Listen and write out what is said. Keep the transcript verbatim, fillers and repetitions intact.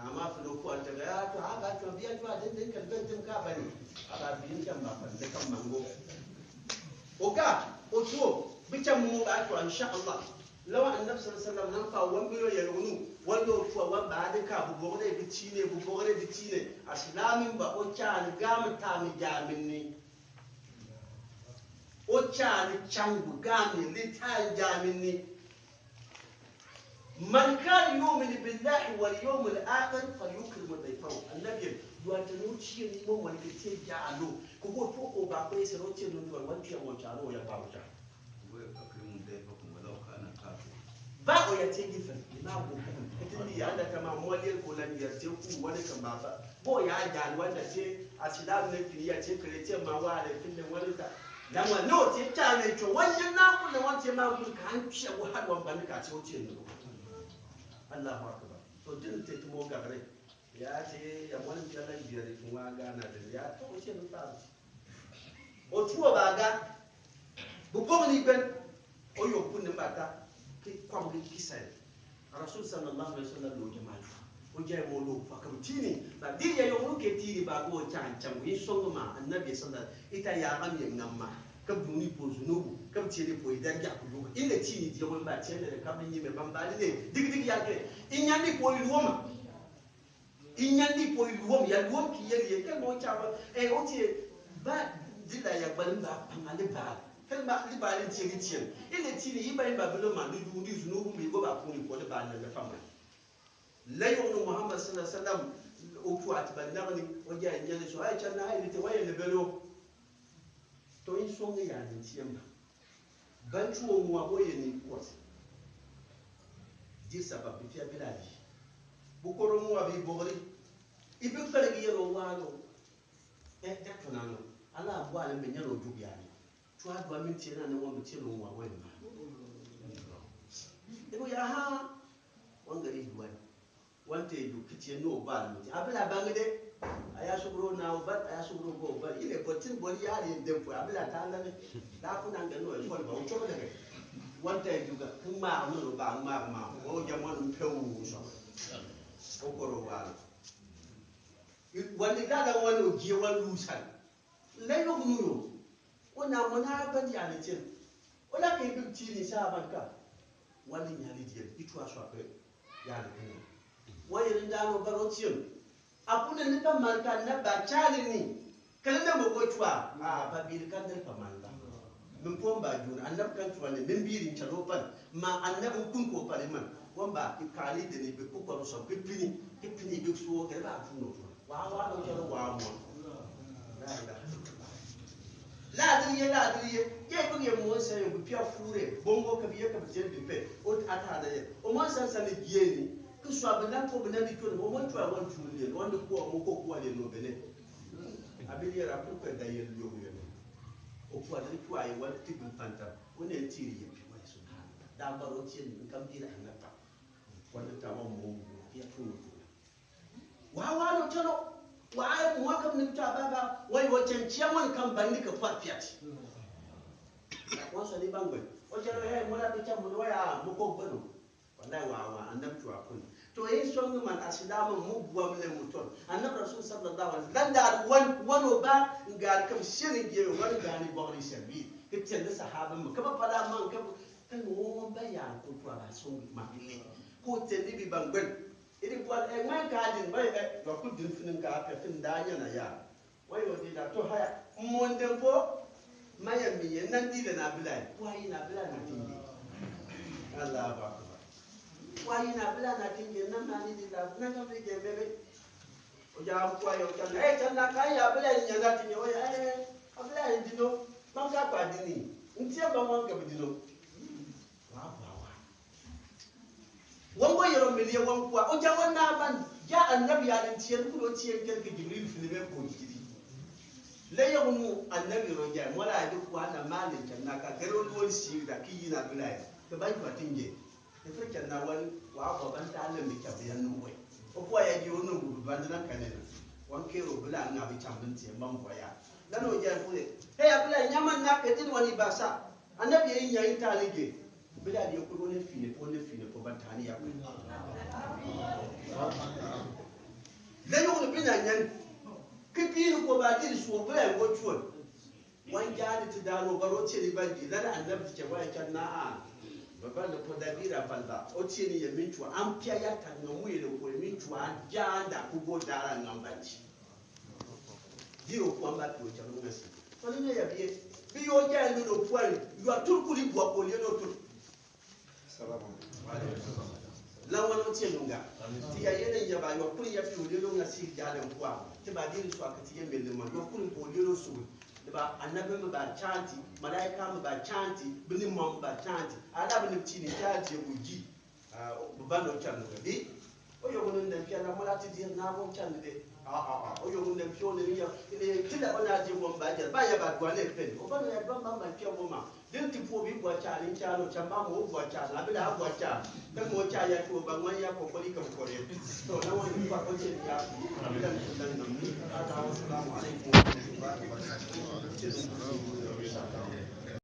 Ama filo kuwa tega ya to, a ba to, bia to, a den den kal ben tem ka bani. A ba bin kam ba fan de kam mango. O ka, o to, bi kam mo ba to, insha Allah. Lawa Annabi sallallahu alaihi wasallam nan fa wan bilo yelgunu, wan lo to, wan ba de ka, bu bogre bi tine, bu bogre bi tine. Asilamin ba o kyan gam tam jaminni. O kyan cangu gam ni li tam jaminni. من كان يؤمن بالله واليوم الآخر فليكرم ضيفه. Annabi, duwante no tiye ni mo wani ke tiye ja alo. Ko ko to ko ba ko ese no tiye no duwan wan tiye mo ja alo ya ba ja. Ba o ya tiye gi fen. Ina ko ko. Ete ni ya da kama mo le ko la ni ya tiye ku wani kan ba ba. Bo ya ja alo wanda tiye asilamu ne fini ya tiye kere tiye ma wa le fini wani ta. Dama no tiye ja ne to wani na ku ne wani tiye ma ku ka an tiye wa har wan ban ka tiye o tiye no. Allahu akbar. To din te tumo gagre. Ya te ya mo ni ya la biyari kuma gana de ya to o tiye no ta. O tuo ba ga. Bu ko ni ben. O yo kun ni mata. Ki kwam ni kisai. Rasul sallallahu alaihi wasallam lo jamaatu. O jai mo lo fa kam tini. Ba diri ya yo ke tiri ba go chan chan wi song ma Annabi sallallahu. Ita ya kam ye ngamma. Kam duni po zunubu. Kam tiene po ida ja ku yo. Ile tini di yo ba tiene kam ni me bambali ne. Digi digi ya ke. Inyani po iluoma. Inyandi po iluom, ya luom ki yeli ye, kɛlɛ mɔ cawa, eh, o tiye, ba, dila ya gbali ba, panga le ba. Kɛlɛ ma, li ba le tiye, li tiye. Ile tini, iba, iba, bilo ma, ni du, ni zunu, mi go ba kuni ko le ba le, le fama. Le yo no Muhammad sallallahu alaihi wasallam, o ku ati ba na ni, o ja nyale so, ai, cana, ai, ni te, wa ye le belo. To in songe ya ni tiye ma. Bantu wo ŋua bo ye ni kɔt. Di sabab bi fia bilali. Bu koro ŋua bi bogri. Ibi kpɛrɛ gi yɛlɛ o waalo. Ɛ, ɛ tona no. Ala bu ale mɛ nyɛlɛ o jugu ya ni. Tua dua mi tiɛ na ne wa mi tiɛ lo ŋua bo ye ma. Ɛ ko ya ha. Wangari dua ni. Wante ju kitiye no bal muti. Abila bangede. Aya sugro na obal, aya sugro go obal. Ile botin boli yari dempo. Abila tanda ne. La kuna nge no e kol ba ucho de. Wante ju ga kuma no ba ma ma. O jamon pewu so. O koro wala. Wani dada wani o jie wani lusan. Lɛ yogunu yo. Ona mɔna bandi ale tiɛn. Ona ke bi tini sa banka. Wali nyali diɛ. Itu aswa pe. Yali kuna. Wa yeri ndano baro tiɛn. Akuna nipa marka na ba chali ni. Kala na mo go chwa. Ah, ba biri kan del pa marka. Min pon ba juna. Annab kan chwa ne. Min biri chalo pan. Ma annab kun ko pari man. Wamba ikali de ni be ko ko so. Ke pini. Ke pini be so. Ke ba tuno. Wa, wa, no, jalo, wa, mo. La, la. La, diri ye, la, diri ye. Ye, bu ye, mo, sa, ye, bu, pia, fure. Bongo, ka, bi, ye, ka, bi, je, bi, pe. O, ata, da, ye. O, mo, sa, sa, ni, ye, ni. Ku, so, a, bi, na, ko, bi, na, bi, ko, mo, mo, twa, wa, tu, ye. Wa, ni, ko, mo, ko, ko, ye, no, bene. A, bi, ye, ra, ku, pe, da, ye, yo, ye, no. O, ko, a, diri, ko, a, ye, wa, ti, bi, panta. O, ne, ti, ye, pi, wa, subhanallah. Da, ba, ro, ti, ye, ni, ka, bi, ra, na, pa. Wa, ni, ta, wa, mo, mo, pia, tu, no, tu, na. Wa, wa, no, calo. Wa, ai, mwa kam ni mtu ababa. Wa, yo, cen, ciamon kam bandi ka kwa piati. Wa, so ni bangwe. O, calo, eh, mwa la picha mwa, wa, ya, moko, bano. Wallahi, wa, wa, annab tu akun. To, in song man, asilamu, mu, buwa, mle, muton. Annab Rasul sallallahu alaihi wasallam. Landa, wan, wan, o ba, nga, kam, sheni, ge, wan, nga, ni, bogri, servi. Ke, tende, sahaba, ma, kama, pala, man, kam, kan, wo, ba, ya, ko, tu, aba, song, ma, bile. Ko, tende, bi, bangwe. Iri pɔl, eh, ŋman ka din, bai, eh, wa ku din fini ka pɛ fin da nyɛ na ya. Wa yo di da to haya. Monde po, ma ya mi ye, nan di le na bilai. Wa yi na bilai na tingi. Allahu akbar. Wa yi na bilai na tingi, nan ma ni di da, nan ka bi ge bebe. O ja kwa yo kan, eh, kan na ka ya bilai nya na tingi, o ya, eh, a bilai di no, man ka kwa di ni. Ntie ba man ka bi di no. Wa, wa, wa. Wango yero milie wankua. O ja wan na ban. Ja annabi ya nin tiyen kulo tiyen kel ke Jibril filibe ko jiri. Le yawnu annabi ro ja. Mola ya duk wa na malin kan na ka gero luwan siri da ki yina bilai. Ke ban kwa tinge. Ke fe kan na wan wa ko ban ta annabi ka biyan nuwe. O kwa ya ji onu bu ban na kanena. Wan kero bila na bi chambin tiyen ban kwa ya. Nano ja kule. He ya bila nyaman na ke din wani basa. Annabi ye nya itali ge. Bila ye kulu ne fine po ne fine po batani ya. ba diri su, o bula ngo cuwa. Wan jaani ti daani o bara o tieni ba di, lala annabi ti ke ba ya kya na a. Ba ba na po da bira balba. O tieni ya min cuwa. An piya ya ta nga mu yele ko min cuwa. Jaanda ku go dara nga mbanji. Diri o kwamba ti o kya no ngasi. Fani ne ya biye. Bi yo kya ndo no pwani. Yo a turu kuli bwa ko ye no turu. Lawan o tiye nunga. Ti ya yele ya ba yo kuli ya pi o lelo nga si jale nkwa. Ti ba diri so akati ye mele ma yo kuli ko lelo so. Ti ba annabi mba ba chanti, malaika mba ba chanti, bini ma mba ba chanti. Ala bini tini chanti ye buji. Ah, o ba no chanti nunga. Bi o yo kuni ndem pia na mola ti di na mo chanti de. Ah, ah, ah. O yo kuni ndem pia o ne ya. Ile kila ona di mo mba ja. Ba ya ba dwane pen. O ba no ya dwa mba mba pia mo ma. Din ti puo bi bua cani cano camba mo bua cana abila abua cana. Kan mo ca ya tuo ba ngwan ya ko koli kam kore. To na wani ba ko ce ya. Abila ni dan nam ni. Ada assalamu alaikum wa rahmatullahi wa barakatuh.